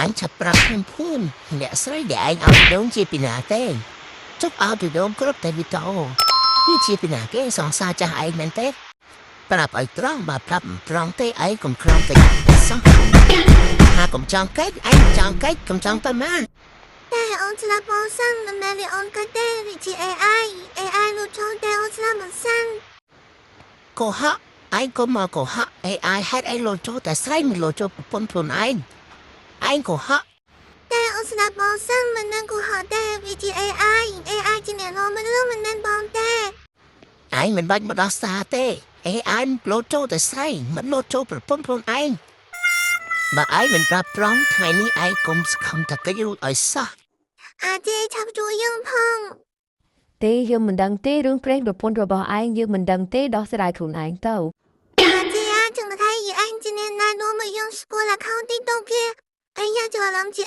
អញឆាប់ប្រាប់ខ្ញុំភូនអ្នកស្រីដែលឯងឲ្យដងជាពីណាទេជប់ឲ្យពីដងគ្រប់តែវីដេអូវាជាពីណាគេសង្សារចាស់ឯងមែនទេប្រាប់ឲ្យត្រង់បើប្រាប់មិនត្រង់ទេឯងកុំក្រំតែសោះថាកុំចង់កិច្ចឯងចង់កិច្ចកុំចង់ទៅណា តែអូនស្លាប់បងសិនមិនមែនវាអូនកាត់ទេវាជា AI AI លួចចូលតែអូនស្លាប់មិនសិនក ុហកឯងកុំមកកុហក AI ហេតុអីលោចូលតែស្រីមិនលោចូលប្រពន្ធខ្លួនឯងឯងកុហក តែអូនស្លាប់បងសិនមិនមែនកុហកទេវាជា AI AI ជាអ្នកនាំរឿងមិនមែនបងទេ ឯងមិនបាច់មកដោះសារទេ AI លោចូលតែស្រីមិនលោចូលប្រពន្ធខ្លួនឯងបើឯងមិនប្រាប់ត្រង់ថ្ងៃនេះឯងកុំសង្ឃឹមថាកិច្ចរួចឲ្យសោះ អាទេឆាប់ជួយយើងផង ទេយើងមិនដឹងទេរឿងព្រេងប្រពន្ធរបស់ឯងយើងមិនដឹងទេដោះស្រាយខ្លួនឯងទៅ អាទេអាចឹងថៃឯងជាអ្នកណានាំមកយើងស្គាល់ខោទីតូគេអីយ៉ាច្រឡំជា